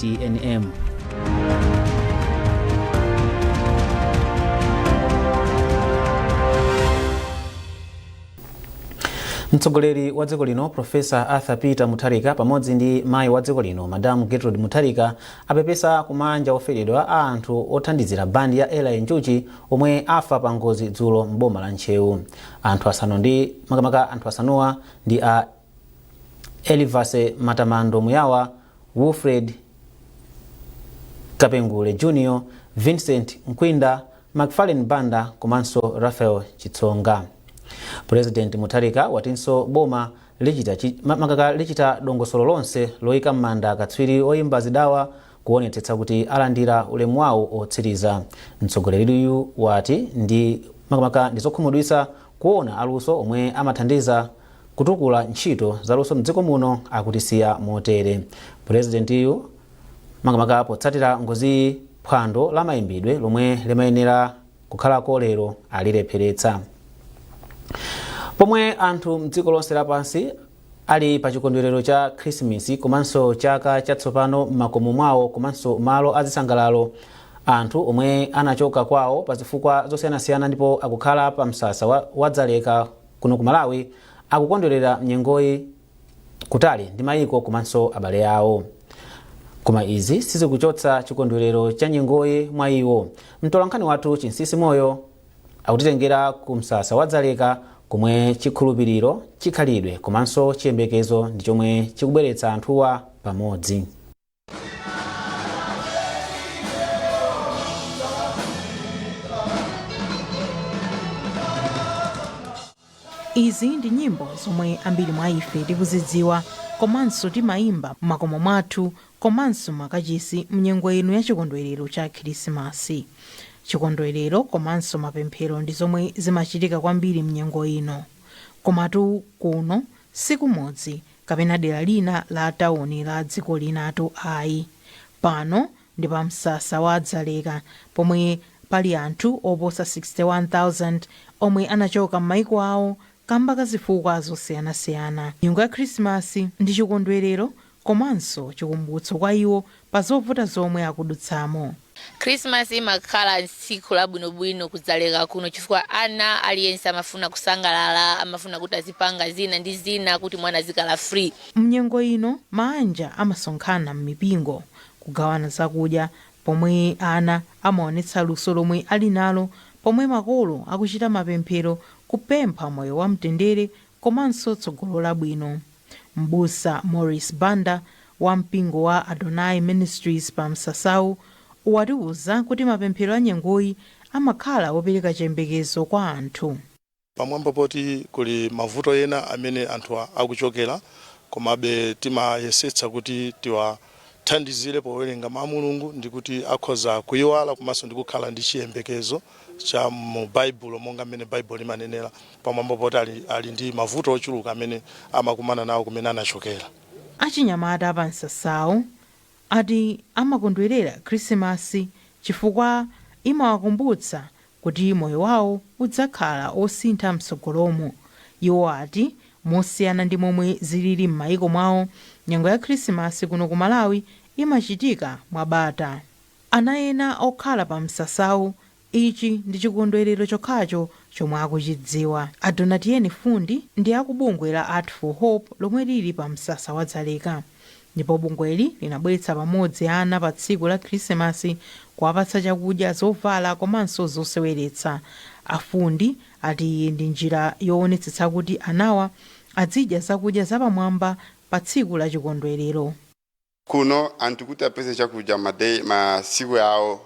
TNM. Mtsogoleri wa dziko lino Profesa Arthur Peter Mutharika pamodzi ndi mayi wa dziko lino Madam Gertrude Mutharika apepesa kumanja oferedwa a anthu othandizira bandi ya Eli Njuchi omwe afa pa ngozi dzulo m'boma la Ntcheu. Anthu asanu ndi makamaka anthu asanuwa ndi a Elivase Matamando Muyawa, Wilfred Kapengule Jr, Vincent Nkwinda, Macfarlane Banda komanso Raphael Chitsonga. President Mutharika watinso boma lichita dongosolo lonse loyika m'manda akatswiri oyimba zidawa kuonetsetsa kuti alandira ulemu wawo otsiriza. Mtsogoleriyu wati ndi makamaka ndi zokhumudwitsa kuona aluso omwe amathandiza kutukula ntchito zaluso mdziko muno akutisiya motere. Purezidentiyu makamaka potsatira ngoziyi phwando la mayimbidwe lomwe limayenera kukhalako lero alilepheretsa. Pomwe anthu mdziko lonse lapansi ali pa chikondwerero cha Khrisimisi komanso chaka chatsopano m'makomo mwawo komanso malo azisangalalo, anthu omwe anachoka kwawo pa zifukwa zosiyanasiyana ndipo akukhala pa msasa wa Dzaleka kuno ku Malawi akukondwerera mnyengoyi kutali ndi mayiko komanso abale awo. Koma izi sizikuchotsa chikondwerero cha nyengoyi mwa iwo. Mtolankhani wathu Chinsisi Moyo akutitengera ku msasa wa Dzaleka komwe chikhulupiriro, chikhalidwe komanso chiyembekezo ndi chomwe chikubweretsa anthuwa pamodzi. Izi ndi nyimbo zomwe ambiri mwa ife tikuzidziwa komanso timayimba m'makomo mwathu komanso makachisi mnyengo ino ya chikondwerero cha Khirisimasi. Chikondwerero komanso mapemphero ndi zomwe zimachitika kwambiri mnyengo ino. Komatu kuno sikumudzi kapena dera lina la tauni la dziko linatu ayi. Pano ndi pa msasa wa Dzaleka pomwe pali anthu oposa 61,000 omwe anachoka m'maiko awo kamba ka zifukwa zosiyanasiyana. Nyengo ya Khrisimasi ndi chikondwerero komanso chikumbutso kwa iwo pa zovuta zomwe akudutsamo. Christmas imakhala tsiku labwinobwino ku Dzaleka kuno chifukwa ana aliyense amafuna kusangalala, amafuna kuti azipanga zina ndi zina kuti mwana azikhala free. Mnyengo ino maanja amasonkhana m'mipingo kugawana zakudya pomwe ana amaonetsa luso lomwe ali nalo pomwe makolo akuchita mapemphero kupempha moyo wamtendere komanso tsogolo labwino. M'busa Maurice Banda wa mpingo wa Adonai Ministries pa msasawu watiuza kuti mapemphero a nyengoyi amakhala opereka chiyembekezo kwa anthu. Pamwamba poti kuli mavuto ena amene anthu akuchokera, komabe timayesetsa kuti tiwathandizire powerenga mawu a Mulungu ndi kuti akhoza kuyiwala komanso ndi kukhala ndi chiyembekezo cha mu Baibulo monga mmene Baibulo limanenera, pamwamba poti ali ndi mavuto ochuluka amene amakumana nawo kumene anachokera. Achinyamata pa msasawu ati amakondwerera Khrisimasi chifukwa imawakumbutsa kuti moyo wawo udzakhala osintha mtsogolomu. Iwo ati mosiyana ndi momwe zilili m'maiko mwawo, nyengo ya Khrisimasi kuno ku Malawi imachitika mwabata. Ana ena okhala pa msasawu ichi ndi chikondwerero chokhacho chomwe akuchidziwa. A Donatien Fundi ndi aku bungwe la Art for Hope lomwe lili pa msasa wa Dzaleka. Ndipo bungweli linabweretsa pamodzi ana pa tsiku la Khrisimasi kuwapatsa chakudya, zovala komanso zoseweretsa. A Fundi ati iyi ndi njira yoonetsetsa kuti anawa adzidya zakudya zapamwamba pa tsiku la chikondwerero. Kuno anthu kuti apeze chakudya maday masiku yawo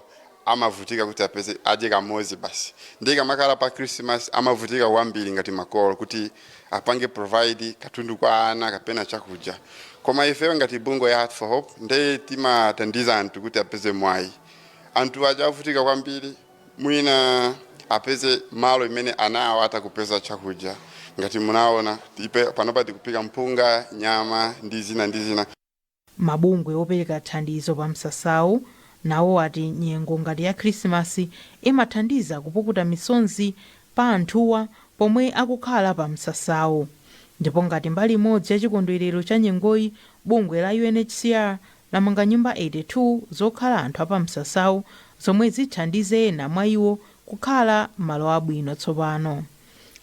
amavutika kuti apeze adye kamodzi basi, ndiye ikamakhala pa Christmas amavutika kwambiri ngati makolo kuti apange provide katundu kwa ana kapena chakudya. Koma ifeyo ngati bungwe ya Art for Hope ndiye timathandiza anthu kuti apeze mwayi. Anthu aja avutika kwambiri mwina apeze malo imene ana awo atakupeza chakudya. Ngati munaona ife panopa tikupika mpunga, nyama ndi zina ndi zina. Mabungwe opereka thandizo pa msasawu nawo ati nyengo ngati ya Khrisimasi imathandiza kupukuta misonzi pa anthuwa pomwe akukhala pa msasawu. Ndipo ngati mbali imodzi ya chikondwerero cha nyengoyi, bungwe la UNHCR lamanga nyumba 82 zokhala anthu apamsasawu, zomwe zithandize ena mwa iwo kukhala malo abwino tsopano.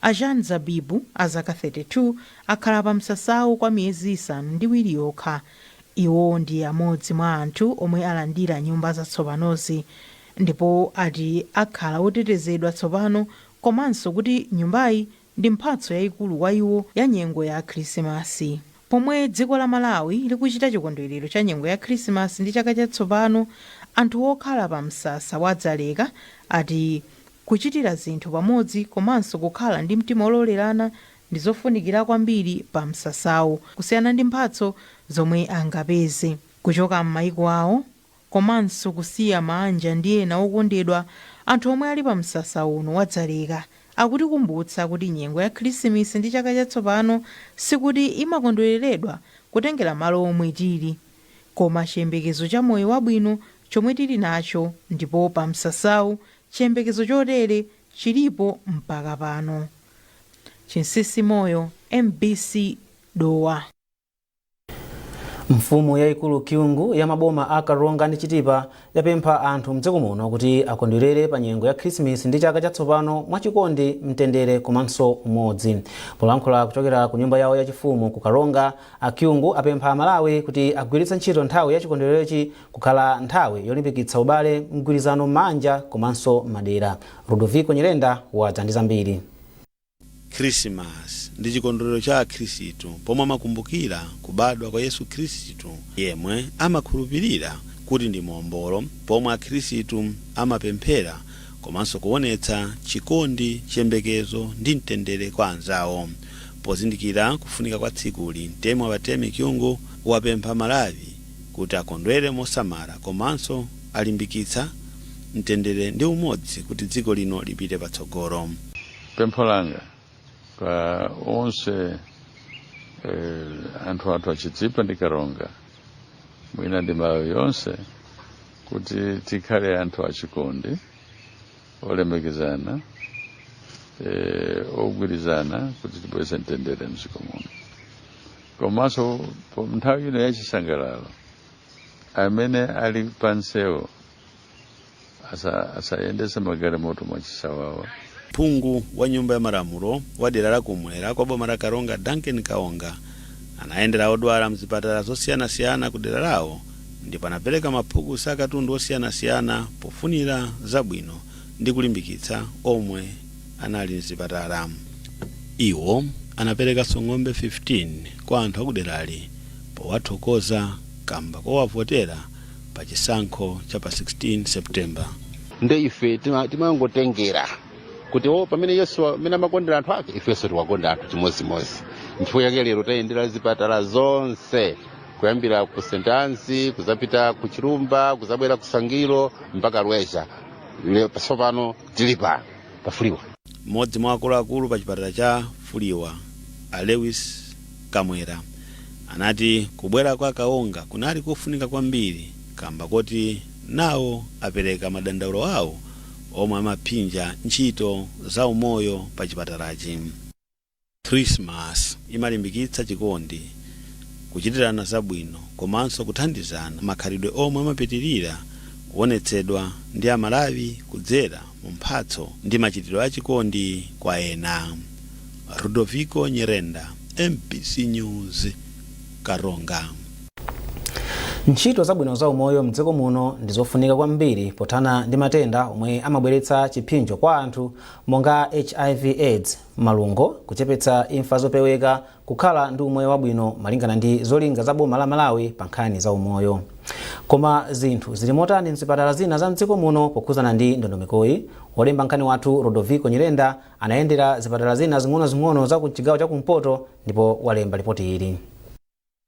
A Jean Zabibu, a zaka 32, akhala pa msasawu kwa miyezi 7 yokha. Iwo ndi amodzi mwa anthu omwe alandira nyumba zatsopanozi, ndipo ati akhala otetezedwa tsopano, komanso kuti nyumbayi ndi mphatso yayikulu kwa iwo ya nyengo ya Khrisimasi. Pomwe dziko la Malawi likuchita chikondwerero cha nyengo ya Khrisimasi ndi chaka chatsopano, anthu okhala pa msasa wa Dzaleka ati kuchitira zinthu pamodzi komanso kukhala ndi mtima ololerana ndi zofunikira kwambiri pa msasawu, kusiyana ndi mphatso zomwe angapeze. Kuchoka m'mayiko awo komanso kusiya manja ndi ena okondedwa, anthu omwe ali pa msasa uno wa Dzaleka akutikumbutsa kuti nyengo ya Khrisimisi ndi chaka chatsopano sikuti imakondwereredwa kutengera malo omwe tili, koma chiyembekezo cha moyo wabwino chomwe tili nacho, ndipo pa msasawu chiyembekezo chotere chilipo mpaka pano. Chinsisi Moyo, MBC, Dowa. Mfumu yayikulu Kyungu ya maboma a Karonga ndi Chitipa yapempha anthu mdziko muno kuti akondwerere pa nyengo ya Khrisimisi ndi chaka chatsopano mwachikondi, mtendere komanso umodzi. Polankhula kuchokera ku nyumba yawo yachifumu ku Karonga, a Kyungu apempha Amalawi kuti agwiritse ntchito nthawi ya chikondwererochi kukhala nthawi yolimbikitsa ubale, mgwirizano m'manja komanso madera. Rodoviko Nyirenda wadza ndi zambiri. Khrisimasi ndi chikondwerero cha Akhristu pomwe amakumbukira kubadwa kwa Yesu Khristu, yemwe amakhulupirira kuti ndi mombolo, pomwe Akhristu amapemphera komanso kuonetsa chikondi, chiyembekezo ndi mtendere kwa anzawo. Pozindikira kufunika kwa tsikuli, mtemi wa batemi Kyungu wapempha Malawi kuti akondwere mosamala komanso alimbikitsa mtendere ndi umodzi kuti dziko lino lipite patsogolo. Pempho langa kwa onse anthu athu aChitipa ndi Karonga, mwina ndi Malawi yonse, kuti tikhale anthu achikondi, olemekezana, ogwirizana, kuti tibweze mtendere mdziko muno. Komanso nthawi ino yachisangalalo, amene ali pansewu asayendese magalimoto mwachisawawa. Phungu wa nyumba ya malamulo wa dera la kumwera kwa boma la Karonga, Duncan Kaonga, anayendera odwala mzipatala zosiyanasiyana ku dera lawo, ndipo anapereka maphukusi akatundu osiyanasiyana pofunira zabwino ndi kulimbikitsa omwe anali mzipatala. Iwo anaperekanso ng'ombe 15 kwa anthu akuderali powathokoza kamba kowavotera pa chisankho cha pa 16 Septemba. Nde ife timangotengera kuti o pamene Yesu amene amakondera anthu ake, ifenso tiwakonda anthu chimodzimodzi. Nchifukwa chake lero tayendera zipatala zonse, kuyambira ku St Anne's, kuzapita ku Chilumba, kuzabwera ku Sangilo mpaka Lweza. Tsopano tili pano pafuliwa. Mmodzi mwa akuluakulu pa chipatala cha Fuliwa, a Lewis Kamwera, anati kubwera kwa Kaonga kunali kofunika kwambiri kamba koti nawo apereka madandaulo awo omwe amaphinja ntchito za umoyo pa chipatalachi. Christmas imalimbikitsa chikondi, kuchitirana zabwino komanso kuthandizana, makhalidwe omwe amapitirira kuonetsedwa ndi Amalawi kudzera mu mphatso ndi machitidwe achikondi kwa ena. Rudoviko Nyirenda, MBC News, Karonga. Ntchito zabwino za umoyo mdziko muno ndi zofunika kwambiri pothana ndi matenda omwe amabweretsa chipsinjo kwa anthu monga HIV AIDS, malungo, kuchepetsa imfa zopeweka, kukhala ndi umoyo wabwino, malingana ndi zolinga za boma la Malawi pa nkhani za umoyo. Koma zinthu zili motani mzipatala zina za mdziko muno pokhuzana ndi ndondomekoyi? Wolemba nkhani wathu Rodoviko Nyirenda anayendera zipatala zina zing'onozing'ono za ku chigawo chakumpoto ndipo walemba ripoti ili.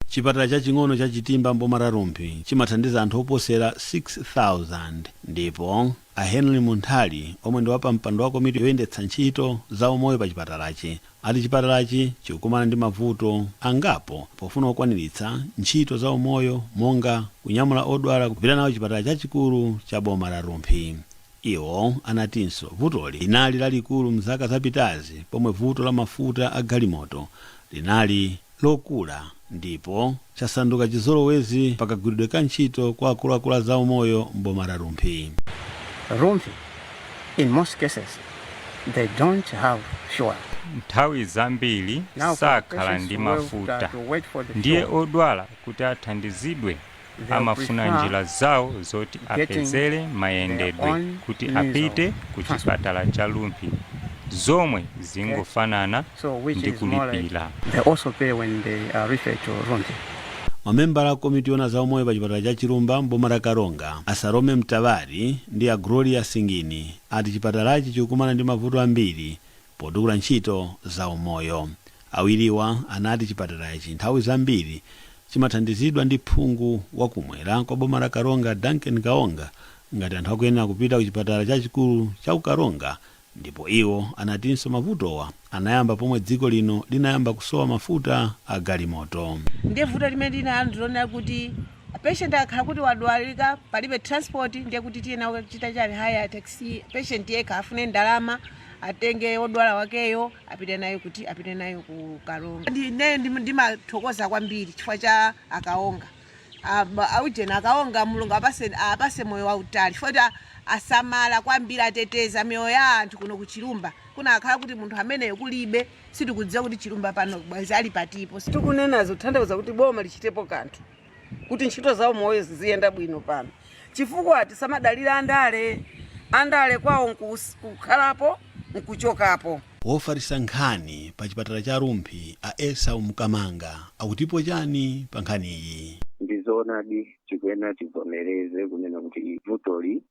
Chipatala chaching'ono cha Chitimba mboma la Rumphi chimathandiza anthu oposera 6000, ndipo a Henry Munthali, omwe ndi wapampando wa komiti yoyendetsa ntchito za umoyo pa chipatalachi, ati chipatalachi chikukumana ndi mavuto angapo pofuna kukwaniritsa ntchito za umoyo, monga kunyamula odwala kupita nawo chipatala chachikulu cha boma la Rumphi. Iwo anatinso vutoli linali lalikulu mzaka zapitazi pomwe vuto la mafuta a galimoto linali Lokula ndipo chasanduka chizolowezi pakagwiridwe ka ntchito kwa akuluakulu a zaumoyo m'boma la Rumphi. Rumphi, in most cases, they don't have fuel. Nthawi zambiri sakhala ndi mafuta, ndiye odwala kuti athandizidwe amafuna njira zawo zoti apezere mayendedwe kuti apite ku chipatala cha Rumphi, zomwe zingofanana ndi kulipira. They also pay when they are referred to Rumphi. Mamembala a komiti yona zaumoyo pa chipatala cha Chilumba mboma la Karonga, a Salome Mtavari ndi a Gloria Singini, ati chipatalachi chikukumana ndi mavuto ambiri potukula ntchito zaumoyo. Awiriwa anati chipatalachi nthawi zambiri chimathandizidwa ndi phungu wakumwera kwa boma la Karonga, Duncan Kaonga, ngati anthu akuyenera kupita ku chipatala chachikulu cha ku Karonga. Ndipo iwo anatinso mavutowa anayamba pomwe dziko lino linayamba kusowa mafuta a galimoto. Ndiye vuto limene linalo ndilonera kuti patient akakhala kuti wadwalika, palibe transport. Ndiye kuti tiyena kuchita chani? Hire taxi. Patient yekha afune ndalama, atenge odwala wakeyo, apite nayo kuti apite nayo ku Karonga. Ine ndimathokoza kwambiri chifukwa cha Akaonga, aujena Akaonga. Mulungu apase moyo wautali chifukwa kuti asamala kwambiri, ateteza miyoyo ya anthu kuno kuchilumba. Kunakhala kuti munthu ameneyo kulibe, sitikudziwa kuti Chilumba pano bwazi ali patipo. Tikunenazo kutanthauza kuti boma lichitepo kanthu kuti ntchito zawo moyo ziziyenda bwino pano, chifukwa tisamadalira andale. Andale kwawo nkukhalapo nkuchokapo. Wofalitsa nkhani pa chipatala cha Rumphi, a Esau Mkamanga, akutipo chani pa nkhaniyi? Ndizoonadi, tikuyenera tivomereze kunena kuti vutoli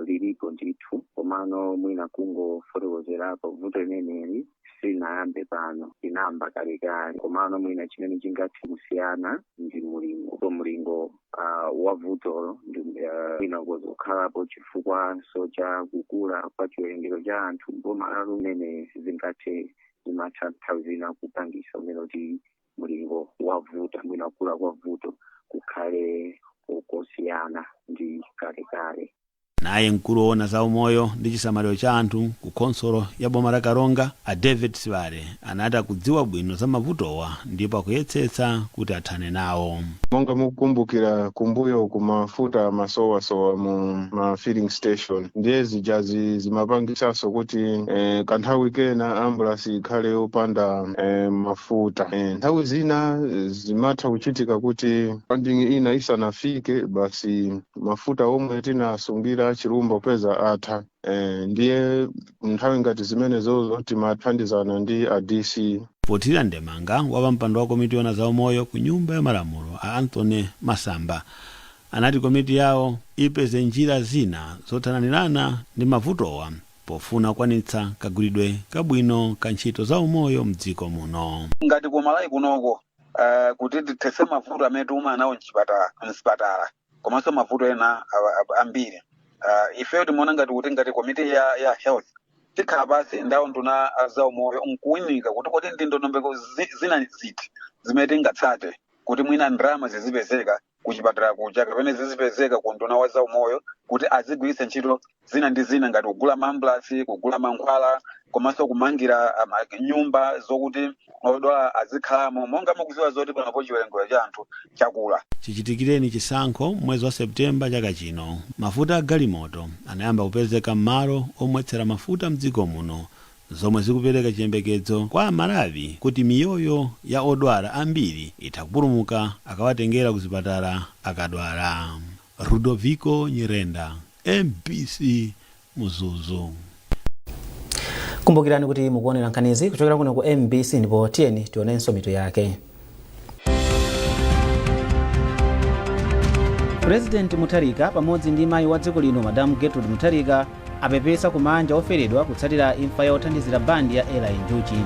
lilipo ndithu, komano mwina kungofotokozerapo, vuto limeneli silinayambe pano, linayamba kalekale. Komano mwina chimene chingathe kusiyana ndi mulingo. Mulingo wa vutolo ndi mwina kukhalapo chifukwanso cha kukula kwa chiwerengero cha anthu mboma lalo, limene zingathe zimatha nthawi zina kupangisa umene kuti mulingo wavuta, mwina kukula kwa vuto kukhale kosiyana ndi kalekale. Naye mkulu woona za umoyo ndi chisamaliro cha anthu ku khonsolo ya boma la Karonga, a David Sibale, anati akudziwa bwino za mavutowa ndipo akuyetsetsa kuti athane nawo. Monga mukukumbukira, kumbuyo kumafuta amasowasowa mu ma filling station, ndiye zijazi zimapangisanso kuti kanthawi kena ambulance ikhale yopanda mafuta. Nthawi zina zimatha kuchitika kuti funding ina isanafike, basi mafuta omwe tinasungira Chilumba peza atha. Ndiye nthawi ngati zimenezozo timathandizana ndi a DC. Pothirira ndemanga, wapampando wa komiti yona za umoyo ku Nyumba ya Malamulo, a Anthony Masamba, anati komiti yawo ipeze njira zina zothananirana ndi mavutowa pofuna kukwanitsa kagwiridwe kabwino ka ntchito za umoyo mdziko muno. Ngati ku Malawi kunoko, kuti tithetse mavuto amene tikumana nawo mchipatala, mzipatala, komanso mavuto ena ambiri, ifeyo timaona ngati kuti ngati komiti ya health tikhala pasi ndawo nduna za umoyo nkuwinika kuti kodi ndi ndondomeko zina ziti zimene tingatsate kuti mwina ndalama zizipezeka kuchipatala kuja kapena zizipezeka ku nduna wa zaumoyo kuti azigwiritsa ntchito zina ndi zina, ngati kugula maambulasi, kugula mankhwala, komanso kumangira nyumba zokuti odwala azikhalamo, monga mukudziwa zoti panopo chiwerengero cha anthu chakula. Chichitikireni chisankho mwezi wa Septemba chaka chino, mafuta a galimoto anayamba kupezeka m'malo omwetsera mafuta mdziko muno, zomwe zikupereka chiyembekezo kwa Amalawi kuti miyoyo ya odwala ambiri itha kupulumuka akawatengera ku zipatala akadwala. Rudoviko Nyirenda, MBC, Mzuzu. Kumbukirani kuti mukuonera nkhanizi kuchokera kuno ku MBC, ndipo tiyeni tionenso mitu yake. President Mutharika pamodzi ndi mayi wa dziko lino, Madamu Gertrude Mutharika, apepesa kumanja oferedwa kutsatira imfa ya othandizira bandi ya Eli Njuchi.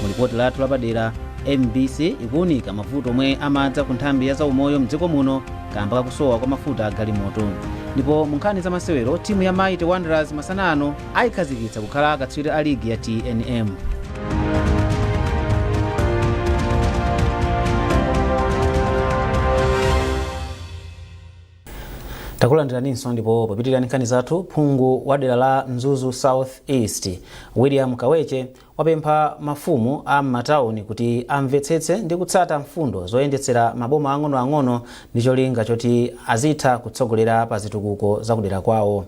Mu lipoti lathu lapadera, MBC ikuwunika mavuto omwe amadza ku nthambi ya zaumoyo mdziko muno kamba kakusowa kwa mafuta a galimoto. Ndipo mu nkhani za masewero, timu ya Mighty Wanderers masana ano ayikhazikitsa kukhala akatswiri a ligi ya TNM. Takulandiraninso, ndipo popitirira nkhani zathu, phungu wa dera la Mzuzu South East William Kaweche wapempha mafumu a m'matawuni kuti amvetsetse ndi kutsata mfundo zoyendetsera maboma ang'onoang'ono ndi cholinga choti azitha kutsogolera pa zitukuko zakudera kwawo.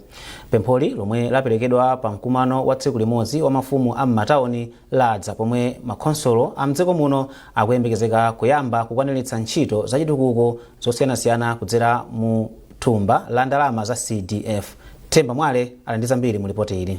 Pempholi, lomwe laperekedwa pa mkumano wa tsiku limodzi wa mafumu a m'matawuni, ladza pomwe makhonsolo a mdziko muno akuyembekezeka kuyamba kukwaniritsa ntchito zachitukuko zosiyanasiyana kudzera mu thumba la ndalama za CDF. Themba Mwale ali ndi zambiri mu ripoti ili.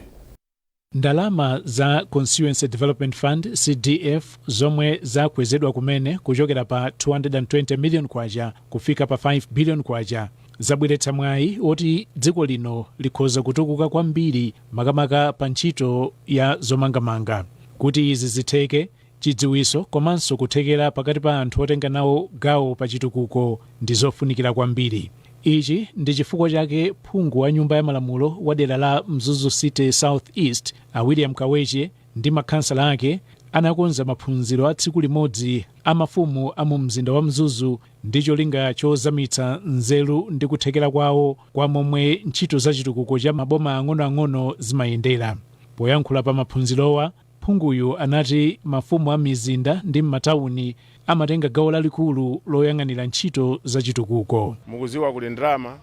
Ndalama za Constituency Development Fund, CDF, zomwe zakwezedwa kumene kuchokera pa 220 million kwacha kufika pa 5 billion kwacha zabweretsa mwayi woti dziko lino likhoza kutukuka kwambiri, makamaka pa ntchito ya zomangamanga. Kuti izi zitheke, chidziwiso komanso kuthekera pakati pa anthu otenga nawo gawo pa chitukuko ndi zofunikira kwambiri. Ichi ndi chifukwa chake phungu wa Nyumba ya Malamulo wa dera la Mzuzu City South East a William Kaweche ndi makhansala ake anakonza maphunziro a tsiku limodzi a mafumu a mu mzinda wa Mzuzu ndi cholinga chozamitsa nzeru ndi kuthekera kwawo kwa momwe ntchito za chitukuko cha maboma ang'onoang'ono zimayendera. Poyankhula pa maphunzirowa, phunguyu anati mafumu a mizinda ndi m'matawuni amatenga gawo lalikulu loyang'anira ntchito za chitukuko. Mukuziwa kuli ndalama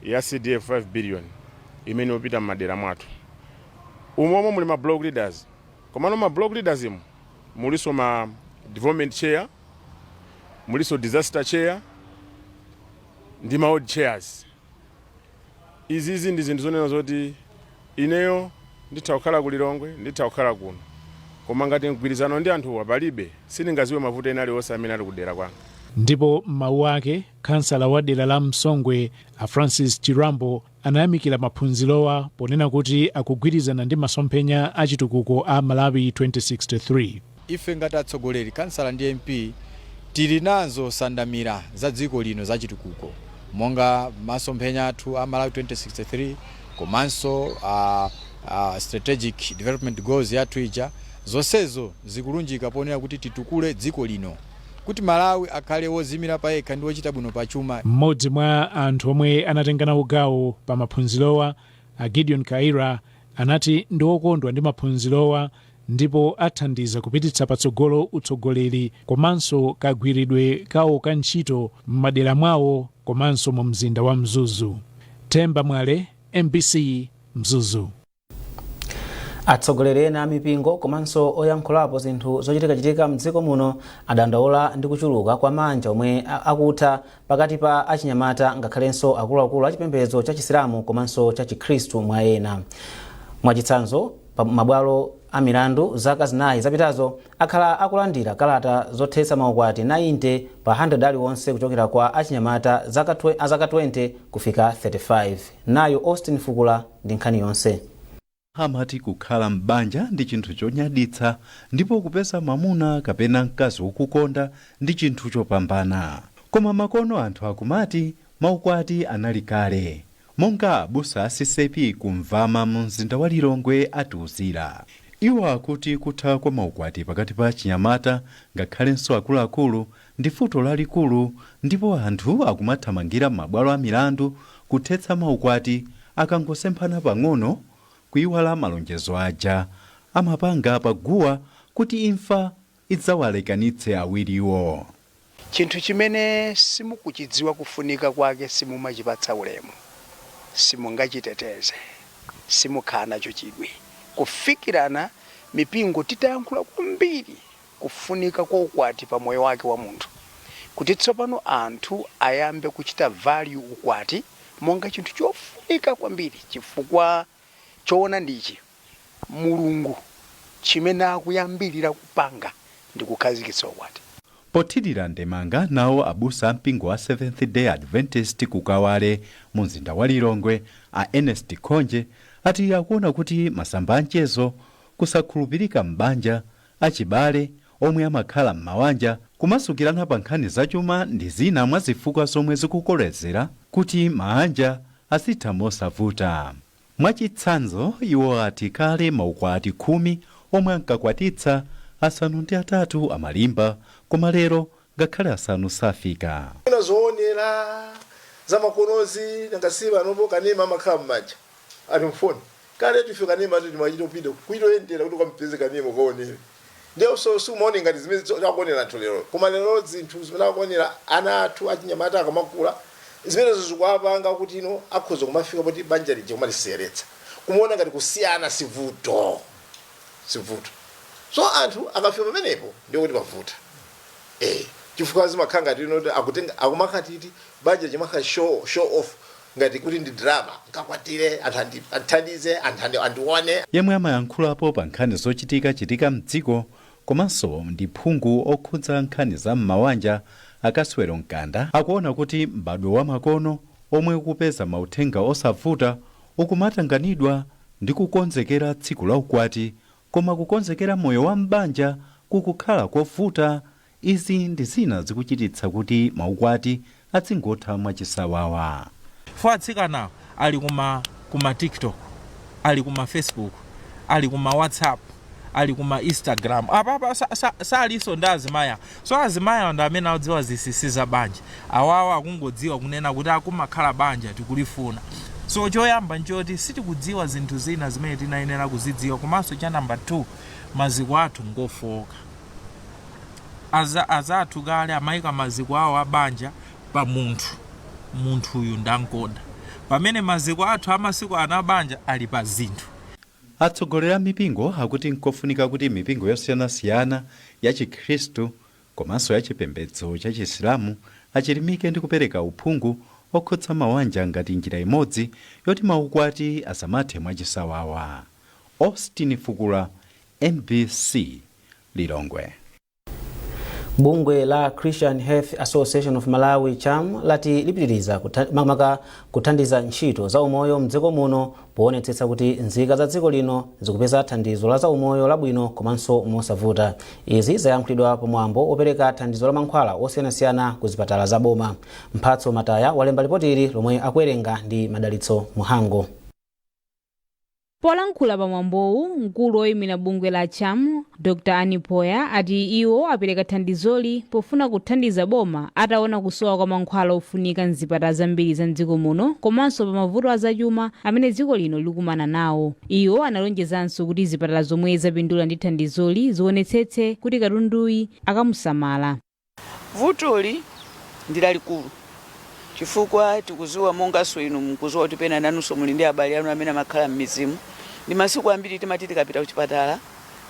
ya CDF 5 billion imene ikupita m'madera mwathu. Umomo muli ma block leaders, komano ma block leaders imu muliso ma development chair, muliso disaster chair ndi ma ward chairs. Izizi ndi zinthu zonena zoti ineyo nditha kukhala ku Lilongwe, nditha kukhala kuno, koma ngati mgwirizano ndi anthuwa palibe, sindingaziwe mavuto ena aliwonse amene ali kudera kwanga. Ndipo m'mawu ake, kansala wa dera la Msongwe a Francis Chirambo anayamikira maphunzirowa ponena kuti akugwirizana ndi masomphenya a chitukuko a Malawi 2063. Ife ngati atsogoleri, kansala ndi MP, tili nazo sandamira za dziko lino za chitukuko monga masomphenya athu a Malawi 2063 komanso strategic development goals yathu ija. Zonsezo zikulunjika ponena kuti titukule dziko lino kuti Malawi akhale wozimira payekha ndi wochita bwino pachuma. Mmodzi mwa anthu omwe anatenga nawo gawo pa maphunzirowa, a Gideon Kaira, anati ndi okondwa ndi maphunzirowa ndipo athandiza kupititsa patsogolo utsogoleri komanso kagwiridwe kawo ka ntchito m'madera mwawo komanso mu mzinda wa Mzuzu. Themba Mwale, MBC, Mzuzu. Atsogoleri ena a mipingo komanso oyankhulapo zinthu zochitikachitika mdziko muno adandaula ndi kuchuluka kwa mabanja omwe akutha pakati pa achinyamata ngakhalenso akuluakulu achipembedzo cha Chisilamu komanso cha Chikhristu mwa ena. Mwachitsanzo, pa mabwalo a milandu zaka 4 zapitazo akhala akulandira kalata zothetsa maukwati 90 pa 100 aliwonse kuchokera kwa achinyamata a zaka 20 kufika 35. Nayo Austin Fukula ndi nkhani yonse. Amati kukhala m'banja ndi chinthu chonyaditsa ndipo kupeza mwamuna kapena mkazi wokukonda ndi chinthu chopambana. Koma makono anthu akumati maukwati anali kale, monga abusa a CCAP kumvama mu mzinda wa Lilongwe atiuzira. Iwo akuti kutha kwa maukwati pakati pa achinyamata ngakhalenso akuluakulu ndi vuto lalikulu ndipo anthu akumathamangira m'mabwalo a milandu kuthetsa maukwati akangosemphana pang'ono, kuiwala malonjezo aja amapanga paguwa kuti imfa idzawalekanitse awiriwo. Chinthu chimene simukuchidziwa kufunika kwake, simumachipatsa ulemu, simungachiteteze, simukhala nacho chidwi. Kufikirana mipingo titayankhula kwambiri kufunika kwa ukwati pa moyo wake wa munthu, kuti tsopano anthu ayambe kuchita value ukwati monga chinthu chofunika kwambiri, chifukwa choona ndichi, Mulungu chimene akuyambirira kupanga ndi kukhazikitsa ukwati. Pothirira ndemanga nawo abusa a mpingo wa Seventh Day Adventist ku Kawale mu mzinda wa Lilongwe a Ernest Khonje ati akuona kuti masamba a mchezo, kusakhulupirika m'banja, achibale omwe amakhala m'mawanja kumasukirana pa nkhani zachuma ndi zina mwa zifukwa zomwe zikukolezera kuti maanja azitha mosavuta. Mwachitsanzo, iwo ati kale maukwati 10 omwe ankakwatitsa, 8 amalimba, koma lero ngakhale 5 safika. Mwina zoonera. Zamakonozi nangasi panopo kanema amakhala m'manja ali mfoni. Kale tife kanema timachita kupita kuitoyendera kuti ukampeze kanema ukaonere. Ndiye so sumaone ngati zimene akuonera anthu lero, koma lero zinthu zimene akuonera ana athu achinyamata akamakula, zimenezo zikuwapanga kuti ino akhoza kumafika poti banja lija kumaliseyeretsa, kumaona ngati kusiyana sivuto, sivuto. So anthu akafika pamenepo ndiye kuti pavuta, chifukwa zimakhala ngati ino kuti akutenga akumakhatiti banja chimakhala show off, ngati kuti ndi drama, nkakwatire anthu andithandize, anthu andione. Yemwe amayankhulapo pa nkhani zochitika chitika mdziko komanso ndi phungu okhudza nkhani za m'mawanja, Akaswero Mkanda, akuona kuti m'badwo wa makono omwe ukupeza mauthenga osavuta ukumatanganidwa ndi kukonzekera tsiku la ukwati, koma kukonzekera moyo wa m'banja kukukhala kovuta. Izi ndi zina zikuchititsa kuti maukwati azingotha mwachisawawa. Fo atsikanawo ali kuma TikTok, ali kuma Facebook, ali kuma WhatsApp, ali kuma Instagram. Apapa salinso ndi azimaya. So azimaya ndi amene akudziwa zinsinsi za banja. Awawa akungodziwa kunena kuti akumakhala banja tikulifuna. So choyamba nchoti sitikudziwa zinthu zina zimene tinayenera kuzidziwa. Komanso cha number 2, maziko athu ngofowoka. Azathu kale amayika maziko awo a banja pa munthu, munthu uyu ndankonda, pamene maziko athu amasiku ano a banja ali pa zinthu. Atsogoleri a mipingo akuti nkofunika kuti mipingo yosiyanasiyana ya Chikhristu komanso ya chipembedzo cha Chisilamu achilimike ndi kupereka uphungu okhudza mawanja ngati njira imodzi yoti maukwati asamathe mwachisawawa. Austin Fukula, MBC, Lilongwe. Bungwe la Christian Health Association of Malawi, CHAM, lati lipitiriza makamaka kuthandiza ntchito za umoyo mdziko muno poonetsetsa kuti nzika za dziko lino zikupeza thandizo la zaumoyo labwino komanso mosavuta. Izi zayankhulidwa pamwambo opereka thandizo la mankhwala osiyanasiyana ku zipatala za boma. Mphatso Mataya walemba ripoti ili lomwe akuwerenga ndi Madalitso Muhango. Polankhula pamwambowu, mkulu woyimira bungwe la CHAM, Dr Anipoya, ati iwo apereka thandizoli pofuna kuthandiza boma ataona kusowa kwa mankhwala ofunika mzipatala zambiri za mdziko muno komanso pa mavuto azachuma amene dziko lino likumana nawo. Iwo analonjezanso kuti zipatala zomwe zapindula ndi thandizoli zionetsetse kuti katunduyi akamusamala. Vutoli ndi lalikulu chifukwa tikuziwa, monganso inu mukuziwa kuti pena nanunso muli ndi abale anu amene amakhala m'midzimu. Ndi masiku ambiri timati tikapita kuchipatala,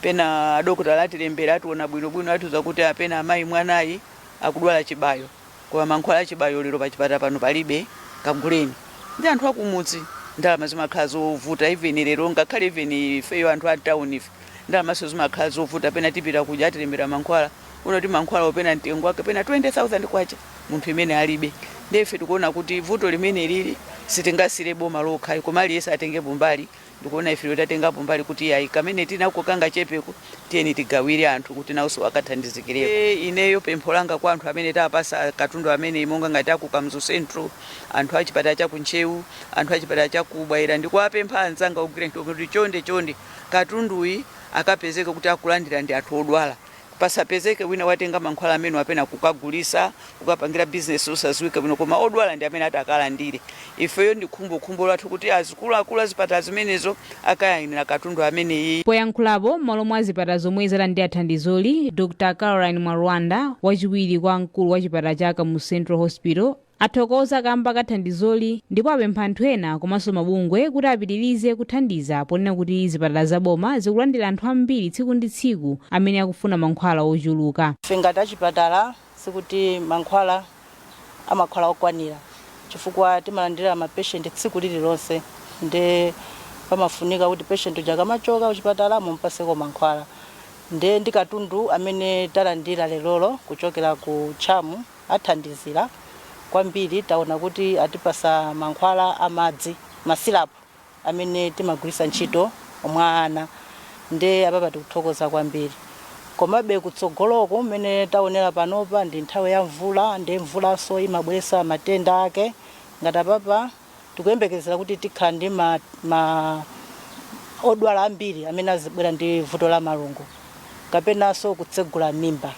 pena adokotala atilembera, ationa bwinobwino, atiuza kuti apena amayi mwanayi akudwala chibayo, koma mankhwala achibayo lero pachipatala pano palibe, kaguleni. Ndi anthu akumudzi ndalama zimakhala zovuta. Even lero, ngakhale even ifeyo anthu a town ife, ndalamaso zimakhala zovuta. Pena tipita kuja, atilembera mankhwala, unoti mankhwala opena mtengo wake pena 20,000 kwacha, munthu imene alibe. Ndiye ife tikuona kuti vuto limene lili sitingasire boma lokha, koma aliyense atengepo mbali. Ndikuona ife tatengapo mbali kuti ayi, kamene tinako kangachepeko tiyeni tigawire anthu kuti nawonso akathandizikireko. Ineyo pempho langa kwa anthu amene tapasa katundu amene, monga ngati aku Kamuzu Central, anthu a chipatala cha kuNtcheu, anthu a chipatala cha kuBwaira, ndikuwapempha anzanga ogwira ntchito kuti chonde chonde, katunduyi akapezeke kuti akulandira ndi anthu odwala. Pasapezeke wina watenga mankhwala amene apena kukagulisa, kukapangira bizinesi osadziwika bwino, koma odwala ndi amene atakalandire. Ifeyo ndi khumbokhumbo lathu kuti azikuluakulu azipatala zimenezo akayang'anira katundu ameneyi. Poyankhulapo m'malo mwa zipatala zomwe zalandira thandizoli, Dr Caroline Mwarwanda, wachiwiri kwa mkulu wa chipatala cha Kamuzu Central Hospital, athokoza kamba ka thandizoli ndipo apempha anthu ena komanso mabungwe kuti apitirize kuthandiza, ponena kuti zipatala zaboma zikulandira anthu ambiri tsiku ndi tsiku amene akufuna mankhwala ochuluka. Ife ngati achipatala, sikuti mankhwala amakhala okwanira, chifukwa timalandira ma patient tsiku lililonse, nde pamafunika kuti patient uja akamachoka kuchipatala mumpaseko mankhwala. Nde ndi katundu amene talandira lerolo kuchokera ku CHAM athandizira kwambiri. Taona kuti atipasa mankhwala amadzi, ma syrup amene timagwiritsa ntchito mwa ana, nde apapa tikuthokoza kwambiri. Komabe kutsogoloko, mmene taonera panopa ndi nthawi ya mvula, ndi mvulanso imabweretsa matenda ake. Ngati apapa tikuyembekezera kuti tikhala ndi ma odwala ambiri amene azibwera ndi vuto la malungo kapenanso kutsegula mimba,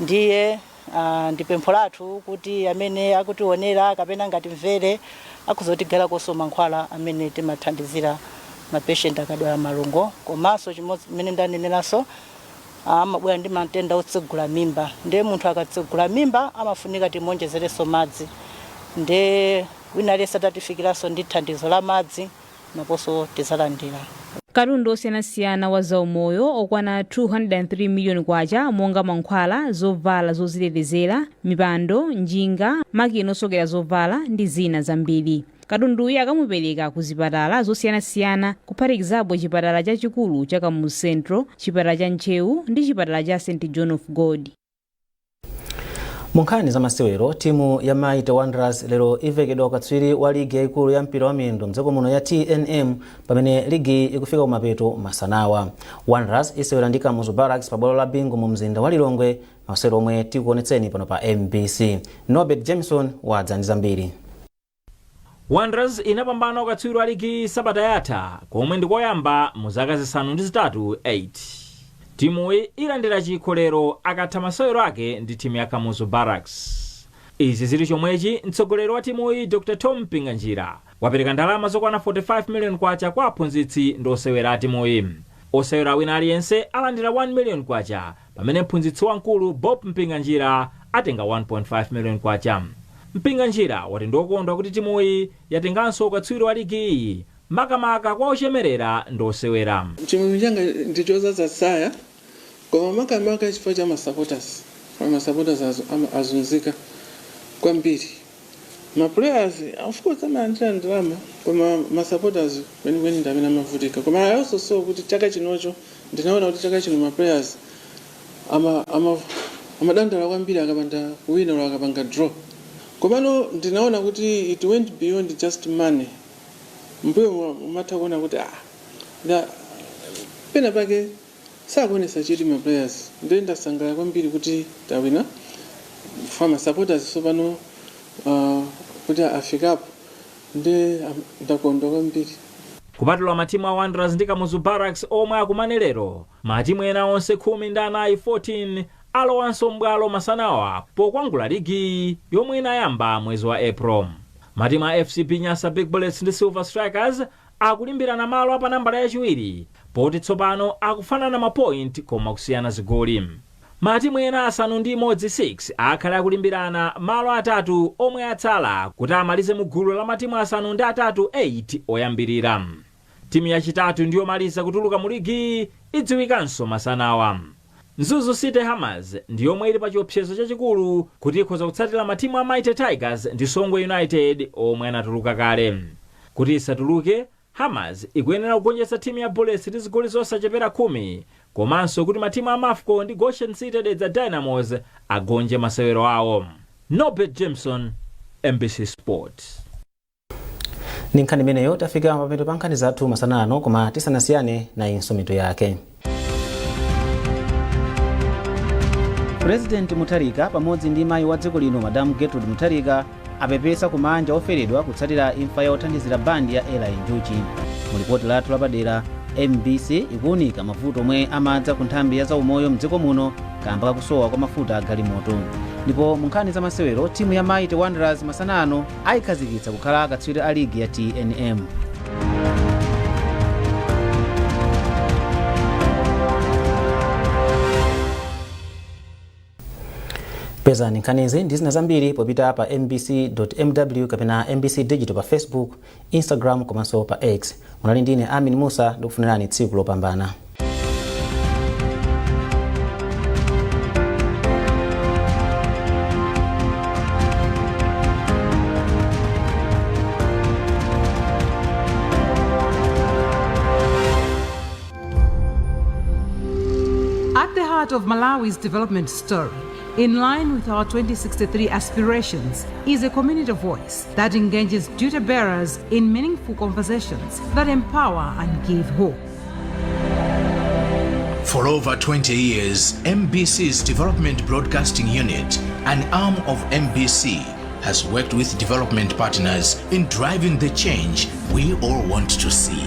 ndiye Ndi pempho lathu kuti amene akutionera kapena ngatimvere akhoza mankhwala amene timathandizira mapatient akadwala malungo. Komanso chimodzi mmene ndaneneranso, amabwera ndi matenda otsegula mimba, ndiye munthu akatsegula mimba amafunika timuonjezerenso madzi. Ndiye wina aliyense atatifikiranso ndi thandizo la madzi, naponso tizalandira. Katundu osiyanasiyana wa zaumoyo okwana 203 miliyoni kwacha, monga mankhwala, zovala zozitetezera, mipando, njinga, makina osokera zovala ndi zina zambiri. Katunduyu akamupereka ku zipatala zosiyanasiyana, kuphatikizapo chipatala chachikulu cha Kamuzu Central, chipatala cha Ntcheu ndi chipatala cha St John of God. Mu nkhani za masewero, timu ya Mighty Wanderers lero ivekedwa ukatswiri wa ligi yayikulu ya mpira wa miyendo mdziko muno ya TNM, pamene ligi ikufika kumapeto masanawa. Wanderers isewera ndi Kamuzu Barracks pa bwalo la Bingu mu mzinda wa Lilongwe, masewero omwe tikuonetseni pano pa MBC. Norbert Jameson wadza ndi zambiri. Wanderers inapambana ukatswiri wa ligi sabata yatha, komwe ndikoyamba mu zaka 8 8. Timuyi ilandira chikho lero akatha masewero ake ndi timu ya Kamuzu Barracks. Izi zili chomwechi, mtsogoleri wa timuyi Dr Tom Mpinganjira wapereka ndalama zokwana 45 million kwacha kwa aphunzitsi ndi osewera a timuyi. Osewera wina aliyense alandira 1 million kwacha, pamene mphunzitsi wamkulu Bob Mpinganjira atenga 1.5 million kwacha. Mpinganjira wati ndokondwa kuti timuyi yatenganso ukatswiri wa ligi iyi, makamaka kwa ochemerera ndi osewera. Chimwemwe changa ndichodzaza tsaya, koma makamaka chifukwa cha masupporters. Masupporters azunzika kwambiri. Ma players of course amalandira ndalama, koma masupporters kwenikweni ndi amene amavutika. Koma I also saw kuti chaka chinocho, ndinaona kuti chaka chino ma players amadandaula kwambiri akapanda kuwina or akapanga draw. Komano ndinaona kuti it went beyond just money. Mbuyo umatha kuona kuti pena pake sakuonesa chidwi ma players. Ndiye ndasangalala kwambiri kuti tawina ma supporters tsopano kuti afikapo, ndi ndakondwa kwambiri. Kupatula matimu a Wanderers ndi Kamuzu Barracks omwe akumane lero, matimu ena onse 14 14 alowanso m'bwalo masanawa pokwangula ligi yomwe inayamba mwezi wa April. Matimu a FCB Nyasa Big Bullets ndi Silver Strikers akulimbirana malo apa nambala yachiwiri, poti tsopano akufanana mapoint koma kusiyana zigoli. Matimu ena 6 6 akhale akulimbirana malo atatu omwe atsala kuti amalize mu gulu la matimu 8 8 oyambirira. Timu yachitatu ndiyomaliza kutuluka mu ligi idziwikanso masanawa. Mzuzu City Hammers ndiyomwe ili pa chiopsezo chachikulu kuti ikhoza kutsatira matimu a Mighty Tigers ndi Songwe United omwe anatuluka kale. Kuti isatuluke, Hammers ikuyenera kugonjetsa timu ya Bullets ndi zigoli zosachepera 10, komanso kuti matimu a Mafco ndi Goshen City Dedza Dynamos agonje masewero awo. Norbert Jameson, MBC Sport. Ndi nkhani imeneyo tafika mapeto pa nkhani zathu masana ano, koma tisanasiyane, nayinso mitu yake. President Mutharika pamodzi ndi mayi wa dziko lino Madam Gertrude Mutharika apepesa kumanja oferedwa kutsatira imfa ya othandizira bandi ya Eli Njuchi. Mu lipoti lathu lapadera, MBC ikuwunika mavuto omwe amadza ku nthambi ya zaumoyo mdziko muno kamba kakusowa kwa mafuta a galimoto. Ndipo mu nkhani za masewero, timu ya Mighty Wanderers masana ano ayikhazikitsa kukhala akatswiri a ligi ya TNM. Pezani nkhanizi ndi zina zambiri popita pa mbc.mw kapena MBC Digital pa Facebook, Instagram komanso pa X. Munali ndine Amin Musa, ndikufunirani tsiku lopambana. At the heart of Malawi's development story, in line with our 2063 aspirations, is a community voice that engages duty bearers in meaningful conversations that empower and give hope. For over 20 years, MBC's Development Broadcasting Unit, an arm of MBC, has worked with development partners in driving the change we all want to see.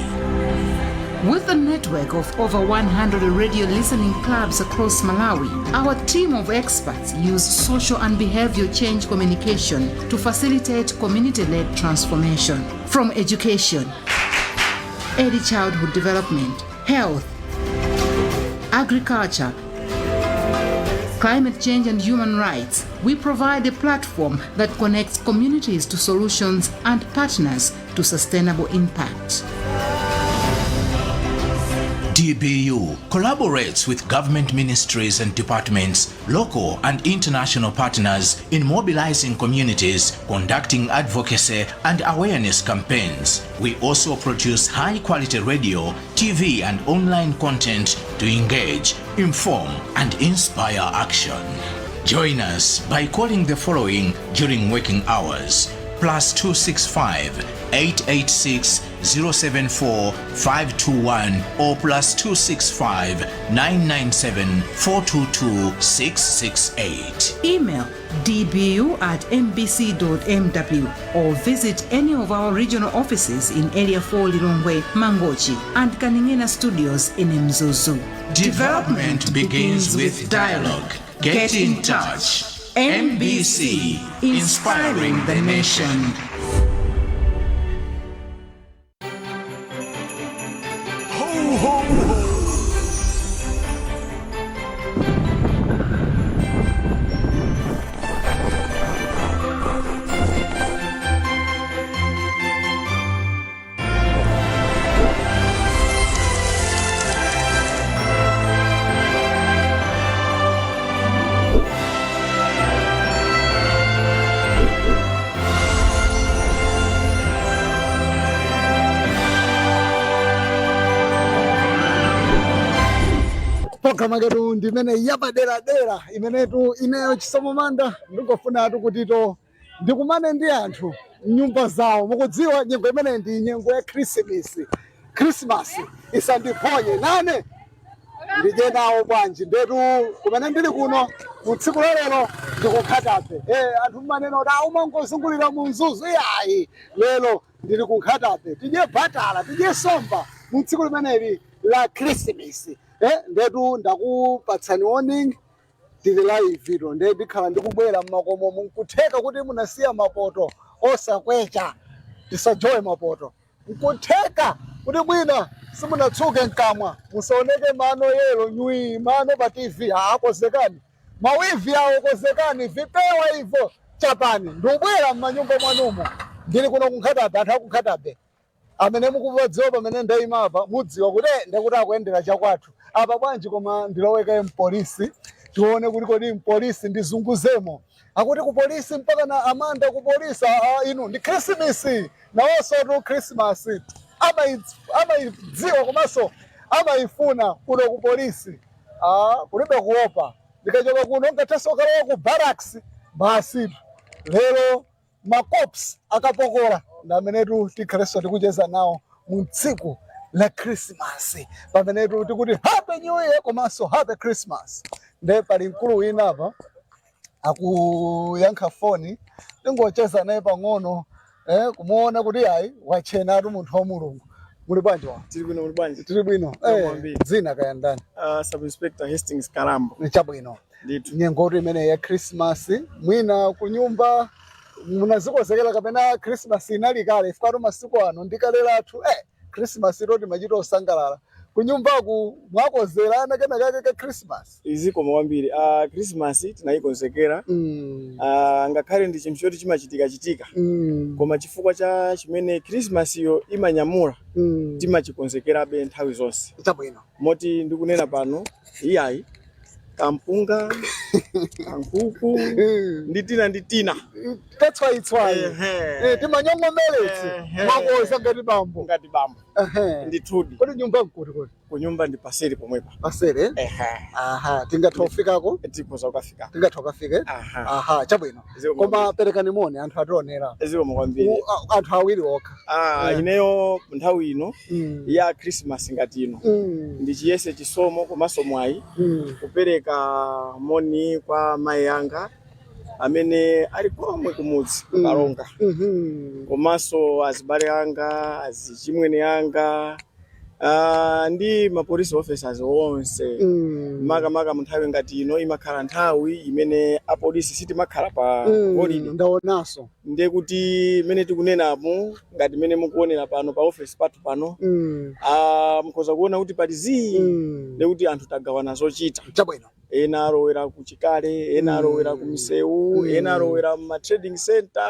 With a network of over 100 radio listening clubs across Malawi, our team of experts use social and behavior change communication to facilitate community led transformation. From education, early childhood development, health, agriculture, climate change, and human rights, we provide a platform that connects communities to solutions and partners to sustainable impact. DBU collaborates with government ministries and departments, local and international partners in mobilizing communities, conducting advocacy and awareness campaigns. We also produce high quality radio, TV, and online content to engage, inform, and inspire action. Join us by calling the following during working hours: +265 886 074 521 or +265 997 422 668. Email dbu@mbc.mw or visit any of our regional offices in Area 4 Lilongwe, Mangochi, and Kaningina Studios in Mzuzu. Development begins with dialogue. Get in touch. MBC, inspiring the nation. Ho, ho, ho! Programu yetu ndimene yapaderadera imenetu ineyo Chisomo Manda ndingofunatu kutito ndikumane ndi anthu mnyumba zawo. Mukudziwa nyengo imene ndi nyengo ya Khrisimisi, Khrisimasi isandiphonye nane ndidye nawo bwanji. Ndetu kumene ndili kuno mu tsiku la lero ndikuNkhata Bay. Anthu mmanena kuti aumangozungulira mu Mzuzu. Iyayi, lero ndili ku Nkhata Bay, tidye batala, tidye somba mu tsiku limeneli la Khrisimisi. Ndetu ndakupatsani warning, tili live ito, nde ndikhala ndikubwera mmakomo. Munkutheka kuti munasiya mapoto osakwecha, tisajowe mapoto. Nkutheka kuti mwina simunatsuke mkamwa, musaoneke mano yellow nywi mano pa TV. Aakozekani mawivi awo, kozekani vipewa ivo chapani. Ndikubwera mmanyumba mwanumo. Ndili kuno kuNkhata Bay. Anthu akuNkhata Bay amene mukupadziwa pamene ndayima apa, mudziwa kuti ndekuti akuyendera chakwathu apa bwanji. Koma ndiloweke mpolisi tione kuti kodi mpolisi ndizunguzemo akuti kupolisi mpaka na amanda kupolisi. Inu ndi Khrisimisi nawonso tu Khrisimasi amayidziwa komanso amayifuna kuno kupolisi. Kulibe kuopa, ndikachoka kuno ngathenso kalowa ku barracks basi. Lero macops akapokola ndi amenetu tikhalenso tikucheza nawo mu tsiku la Christmas, pamenetu tikuti Happy New Year komanso Happy Christmas. Nde pali mkulu wina apa akuyankha foni, tingocheza naye pang'ono, kumuona kuti ayi, wachenatu munthu wa Mulungu. Muli bwanji wa? Tili bwino, muli bwanji? Tili bwino. Kwambiri. Dzina kaya ndani? Sub Inspector Hastings Kalambo. Chabwino. Ndithu. Nyengotu imene ya Christmas, mwina kunyumba munazikonzekera kapena Christmas inali kale? Ifukatu masiku ano ndikale lathu Christmas ito timachita osangalala. Kunyumbaku mwakozerana kena kake ka Christmas? Zikomo kwambiri. Christmas tinayikonzekera. Ngakhale ndi chinthu choti chimachitika chitika, koma chifukwa cha chimene Christmas iyo imanyamula, timachikonzekerabe nthawi zonse. Moti ndikunena pano iyayi, kampunga, kankhuku ndi tina ndi tina. Katswayitswayi. Ehe. Timanyong'omeletsi mwakoza ngati bambo. Ngati bambo. Ndithudi. Kodi nyumba nkuti kodi? Kunyumba ndi paseri pomwepa. Paseri, eh? Ehe. Aha, tingatha kufikako? Tikhoza kukafika. Tingatha kukafika, eh? Aha, chabwino. Zikomo. Koma perekani moni, anthu ationera. Zikomo kwambiri. Anthu awiri okha. Ineyo nthawi ino ya Christmas ngati ino ndichiyese chisomo komanso mwayi kupereka moni kwa mayi anga amene ali komwe kumudzi kuKalonga, komanso azibale anga, azichimwene anga. Ndi ma police officers onse, makamaka mu nthawi ngati ino imakhala nthawi imene apolisi sitimakhala pa holiday. Ndaonanso. Ndiye kuti imene tikunenapo, ngati imene mukuonera pano pa office pathu pano, mukhoza kuona kuti pali zii, ndiye kuti anthu tagawana zochita. Ena alowera ku Chikale, ena alowera ku misewu, ena alowera mu trading center.